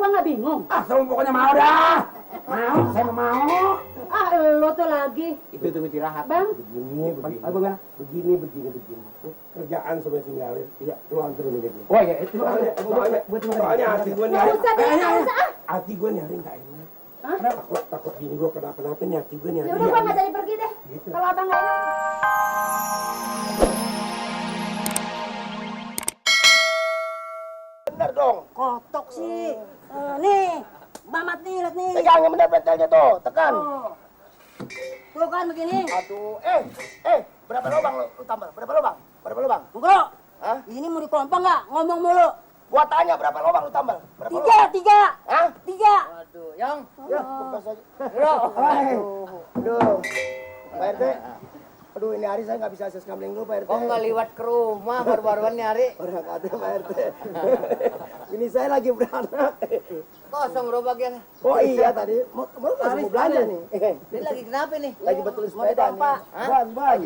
gua nggak bingung. Sama pokoknya mau dah. Mau, saya mau. Lo tuh lagi. Itu istirahat. Bang. Begini. Kerjaan sampai tinggalin. Iya, lu anterin aja gue. Oh iya, itu soalnya hati gue nyari. Hati gue nyari nggak enak. Takut bini gue kenapa-napa nih, hati gue nyari. Ya udah gua nggak jadi pergi deh. Gitu. Kalau abang nggak enak. Bener dong. Kotok sih. Nih, Mamat nih, lihat nih. Pegang yang bener pentelnya tuh, tekan. Tuh kan begini. Aduh, berapa lubang lu tambah? Berapa lubang? Enggak. Hah? Ini mau dikelompok nggak? Ngomong mulu. Gua tanya berapa lubang lu tambah? Berapa Tiga. Hah? Tiga. Waduh, yang Ya, kempes aja. Aduh. Pak RT. Aduh, ini hari saya nggak bisa akses gambling dulu, Pak RT. kok nggak liwat ke rumah baru-baruan nyari? Orang ada, Pak RT. Ini saya lagi beranak. Kosong gerobaknya. Oh iya tadi, mau belanja nih. Ini lagi kenapa nih? Lagi betul sepeda nih. Hah? Ban.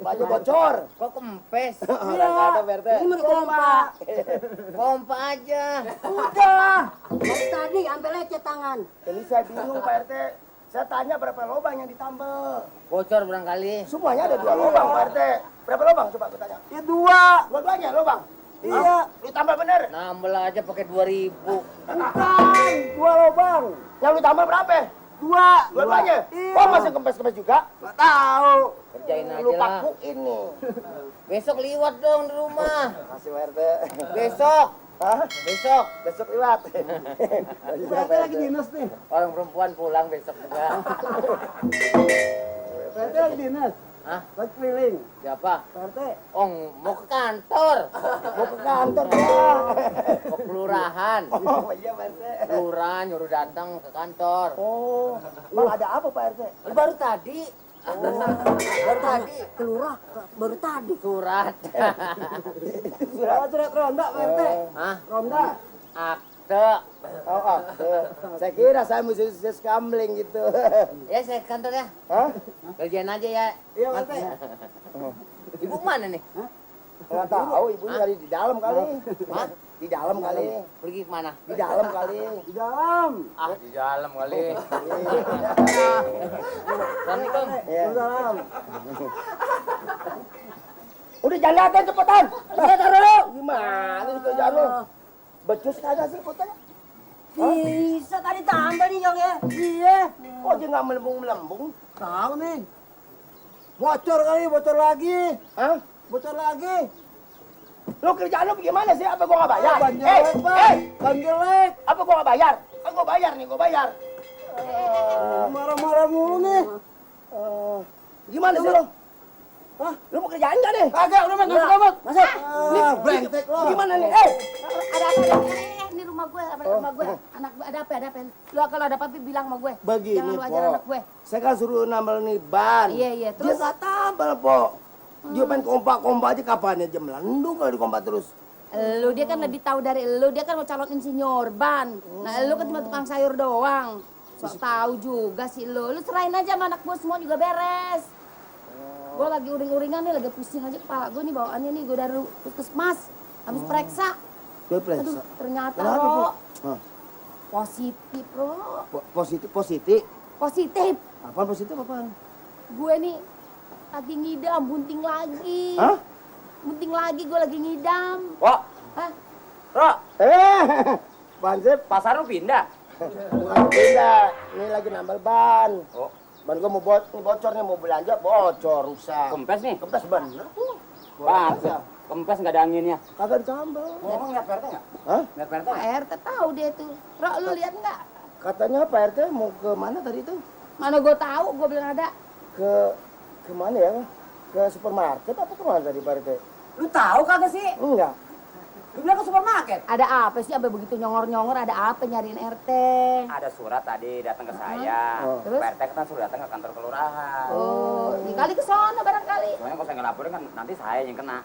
Baju bocor. Kok kempes? Orang ada, Pak RT. Ini mau dikelompok. Pompa aja. Udah. Dari tadi sampai lecet tangan. Ini saya bingung, Pak RT. Saya tanya berapa lubang yang ditambal. Bocor barangkali. Semuanya ada 2 lubang, Pak RT. Berapa lubang? Coba aku tanya. Ya 2. Dua-duanya lubang? Iya. Lu tambal bener? Nambel aja pakai 2.000. Bukan. 2 lubang. Yang lu tambal berapa? 2. Dua-duanya? Iya. Oh, masih kempes-kempes juga? Nggak tahu. Kerjain Lu aja lah. pakuin nih. Besok liwat dong di rumah. Makasih, Pak RT. Besok. Hah? Besok. Besok lewat. Pak RT lagi dinas nih. Orang perempuan pulang besok juga. Pak RT lagi dinas. Hah? Lagi keliling. Siapa? Pak RT. Oh, mau ke kantor. Mau ke kantor ya. Ke kelurahan. Oh iya, Pak RT. Kelurahan nyuruh datang ke kantor. Oh, Bang ada apa, Pak RT? Baru tadi. Baru tadi. Kelurah. Baru tadi. Surat. Surat ronda, Pak RT. Hah? Ronda. Akte. Oh, saya kira saya mesti gambling gitu. Ya saya ke kantor ya. Hah? Kerjain aja ya. Iya, Pak RT. Ibu mana nih? Nggak tahu, ibunya dari di dalam kali. Hah? Di dalam kali. Pergi kemana? Di dalam kali. Di dalam. Ah, di dalam kali. Assalamualaikum. Iya. Di dalam. Udah jangan liatin cepetan. Lihat dulu. Gimana sih kerjaan lu? Becus kagak sih fotonya? Bisa tadi tambah nih, Jong ya. Iya. Kok dia nggak melembung-melembung? Tahu nih. Bocor kali, bocor lagi. Hah? Bocor lagi. Lu kerjaan lu bagaimana sih? Apa gua nggak bayar? Ban jelek, Pak. Ban jelek. Apa gua nggak bayar? Kan gua bayar nih, gua bayar. Marah-marah mulu nih. Gimana sih lu? Hah? Lu mau kerjaan nggak deh? Kagak, udah masuk. Masuk. Brengsek lo. Gimana nih? Ada apa? Ini rumah gue, rumah gue. Anak gue ada apa? Lu kalau ada apa bilang sama gue. Begini, Jangan lu ajar Po. anak gue. Saya kan suruh nambal nih ban. Iya, Dia terus? nggak tambal, Po. Dia main kompak-kompak aja kapan aja melendung kalau di kompak terus. Dia kan lebih tahu dari lu, dia kan mau calon insinyur ban. Nah, lu kan cuma tukang sayur doang. Sok tahu juga sih lu. Lu serahin aja sama anak gue, semua juga beres. Gue lagi uring-uringan nih, lagi pusing aja kepala gue nih bawaannya nih, gue dari puskesmas. Habis periksa. Dia Aduh, periksa. ternyata Kenapa, Ro. Po? Hah? Positif, Ro. Positif. Positif. Apaan positif apaan? Gue nih lagi ngidam, bunting lagi. Hah? Bunting lagi, gue lagi ngidam. Wah, Hah? Ro, Bansip. pasar lu pindah. Bukan pindah. Ini lagi nambal ban. Oh, Ban gua mau bocor nih, mau belanja bocor, rusak. kempes nih. Kempes bener. Bang, kempes nggak ada anginnya. Kagak ditambal. Ngomong lihat PRT nggak? Hah? Lihat PRT Pak nggak? RT tahu dia tuh. Ro, lu lihat nggak? Katanya Pak RT mau ke mana tadi itu? Mana gue tahu, gue bilang ada. Ke mana ya? Ke supermarket apa kemana tadi Pak RT? Lu tahu kagak sih? Enggak. Lu bilang ke supermarket. Ada apa sih, abis begitu nyongor-nyongor, ada apa nyariin RT? Ada surat tadi datang ke saya. Terus? PRT kan suruh datang ke kantor kelurahan. Oh, ya kali ke sono barangkali. Soalnya kalau saya nggak laporin kan nanti saya yang kena.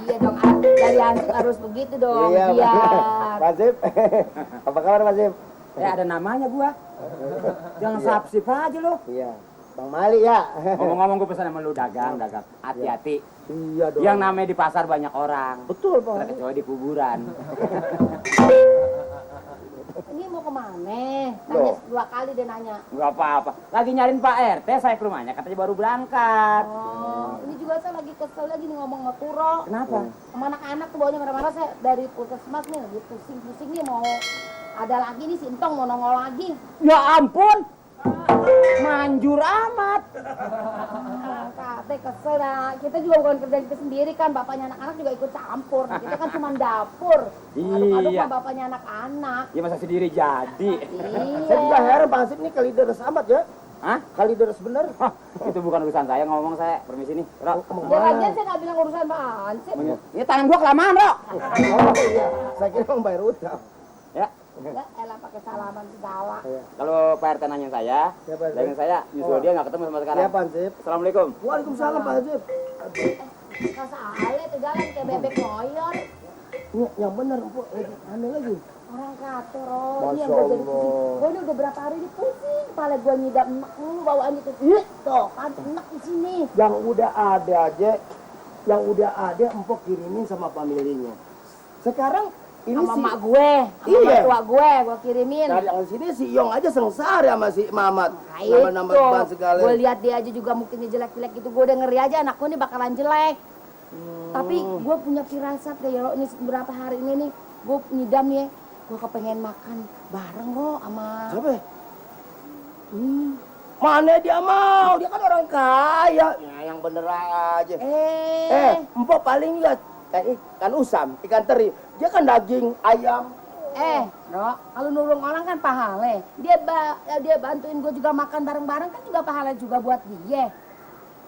Iya dong, dari Ansip harus begitu dong, Iya, biar. Masif. Apa kabar Masif? Ada namanya gua. Jangan sapsip aja lu. Iya. Bang Mali ya. Ngomong-ngomong gue pesan sama lu dagang. Hati-hati. Iya dong. Yang namanya di pasar banyak orang. Betul Bang. Kecuali di kuburan. Ini mau kemana? Nanya 2 kali dia nanya. Enggak apa-apa. Lagi nyariin Pak RT, saya ke rumahnya, katanya baru berangkat. Oh, ini juga saya lagi kesel lagi nih ngomong sama Kuro. Kenapa? Sama anak-anak tuh bawanya marah-marah, saya dari puskesmas nih lagi pusing-pusing nih mau ada lagi nih si Entong mau nongol lagi. Ya ampun. Manjur amat. Kate kesel dah. Kita juga bukan kerjaan kita sendiri kan, bapaknya anak-anak juga ikut campur. Nah, kita kan cuma dapur. Aduk-aduk Iya. sama bapaknya anak-anak. Ya masa sendiri jadi. Saya juga Iya. heran Pak Hansip nih kali deres amat ya. Hah? Kali deres bener. Hah, itu bukan urusan saya ngomong saya. Permisi nih, Rok. Ya lagian saya nggak bilang urusan Pak Hansip. Ini tangan gua kelamaan, Rok. Oh iya, saya kira mau bayar utang. Ya. Ya elah pakai salaman segala. Kalau Pak RT nanya saya, Ya, Pak RT. dan saya justru dia nggak ketemu sama sekarang. Iya Pak Hansip. Assalamualaikum. Waalaikumsalam Pak Hansip. Kasale tuh jalan kayak bebek ngoyor. Yang bener Empok, lagi hamil lagi. Orang kata Roh, Masya ini yang gue jadi Allah. pusing. Gue ini udah berapa hari ini pusing. Kepala gue nyidam enak mulu bawaannya tuh. Tuh kan enak di sini. Yang udah ada aja, yang udah ada Empok kirimin sama familinya. Sekarang ini Sama si mak gue, sama Iya. mertua gue kirimin. dari yang sini si Yong aja sengsara sama si Mamat. Nah, Nambah-nambah itu. ban segala. Gue lihat dia aja juga mungkin dia jelek-jelek gitu. Gue udah ngeri aja anak gue nih bakalan jelek. Tapi gue punya firasat deh ya, ini beberapa hari ini nih gue ngidam nih. Gue kepengen makan bareng Ro sama Siapa? Mana dia mau? Dia kan orang kaya. Ya, yang bener aja. Empok paling lihat ikan usam, ikan teri. Dia kan daging ayam. Ro, kalau nulung orang kan pahala. Dia bantuin gue juga makan bareng-bareng kan juga pahala juga buat dia.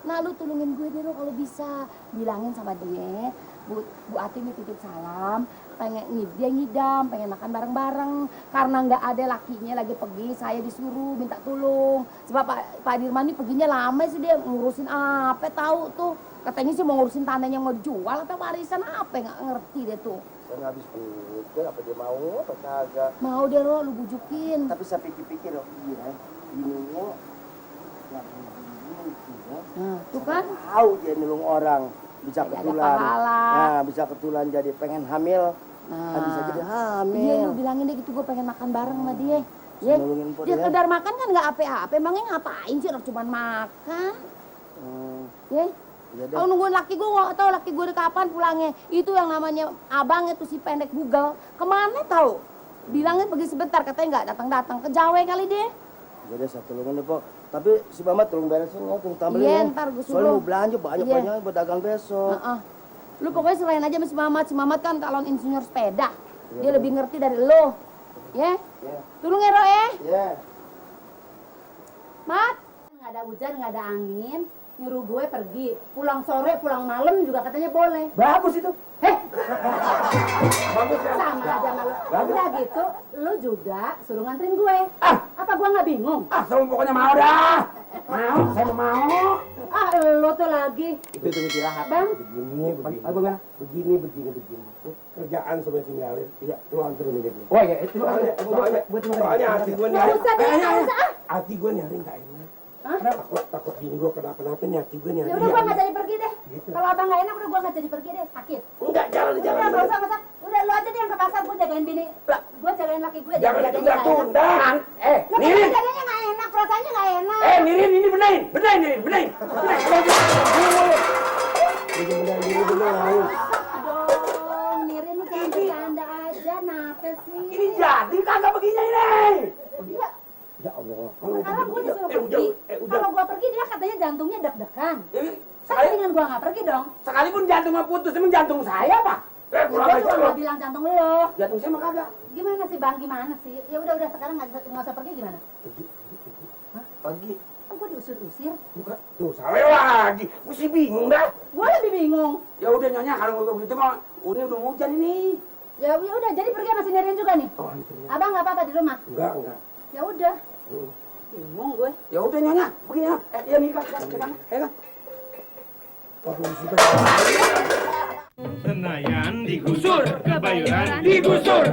Nah lu tolongin gue deh Ro kalau bisa. Bilangin sama dia, Bu Ati nih titip salam. Pengen dia ngidam, pengen makan bareng-bareng. Karena nggak ada lakinya lagi pergi, saya disuruh minta tolong. Sebab Pak Dirman ini perginya lama sih dia ngurusin apa tahu tuh. Katanya sih mau ngurusin tanahnya mau dijual atau warisan apa nggak ngerti deh tuh. Saya nggak habis pikir apa dia mau apa kagak. Mau deh Ro, lu bujukin. Tapi saya pikir-pikir oh iya, ininya yang ini Nah, tuh kan. tahu dia nulung orang bisa Ada ketulan. pahala. Nah, bisa ketulan jadi pengen hamil. Nah, Bisa jadi Iya, hamil. lu bilangin deh gitu gue pengen makan bareng sama dia. Ya, Nolongin Mpok dia dia. sekedar makan kan nggak apa-apa. Emangnya ngapain sih orang cuman makan? Ya, Ya deh. kalau nungguin laki gue nggak tahu laki gue udah kapan pulangnya. Itu yang namanya abang itu si pendek Google. Kemana tahu? Bilangin pergi sebentar katanya nggak datang-datang ke Jawa kali dia. Jadi saya tolongin deh, Pok. Tapi si Mamat tolong beresin ya, tolong tambahin. Iya, ya. ntar gue Soalnya suruh. mau belanja banyak-banyak buat dagang besok. Heeh. Lu pokoknya selain aja sama si Mamat. Si Mamat kan calon insinyur sepeda. Dia lebih ngerti dari lo. Ya? Iya. Tolong ya, Ro ya. Iya. Mat. Nggak ada hujan, nggak ada angin, nyuruh gue pergi. Pulang sore, pulang malam juga katanya boleh. Bagus itu. Sama aja sama lu. Udah gitu, lu juga suruh nganterin gue. Apa gue nggak bingung? Sama pokoknya mau dah. Mau, saya mau. Ah, lu tuh lagi. Itu istirahat. Bang, Begini. Kerjaan sampai tinggalin. Iya, lu anterin aja dulu. Oh iya, itu Soalnya hati gue nggak usah deh, nggak usah. hati gue nyari nggak enak. Hah? Takut bini gue kenapa-napa nih hati gue nyari. Ya udah gue nggak jadi pergi deh. Gitu. Kalau abang nggak enak, udah gue nggak jadi pergi deh. Sakit. Enggak, jalan. Udah nggak usah. Udah lu aja deh yang ke pasar, gue jagain bini. Gue jagain laki gue. Jangan jagainnya nggak enak. ditunda-tunda. Lah Nirin. kan jaganya nggak enak, perasaannya nggak enak. Nirin, ini benerin. Benerin. Dong, Nirin lu jangan bercanda aja, napa sih? Ini jadi kagak begini ini. Ya, Ya Allah. sekarang gue disuruh pergi. Kalau gue pergi dia katanya jantungnya deg-degan. Kan dengan gue nggak pergi dong. Sekalipun jantungnya putus, emang jantung saya apa? Kurang Gue aja juga lo. nggak bilang jantung lo. Jantung saya mah kagak. Gimana sih bang? Gimana sih? Ya udah sekarang nggak usah pergi gimana? Pagi. Kan gue diusir-usir. Bukan. Tuh, salah lagi. Gue sih bingung dah. Gue lebih bingung. Ya udah Nyonya, kalau begitu mah udah hujan ini. Ya udah jadi pergi sama si Nirin juga nih. Oh, anterin. Abang nggak apa-apa di rumah. Enggak. Ya udah. Bingung gue. Ya udah Nyonya, begini ya. Ya nih kan. Senayan digusur, Kebayoran digusur,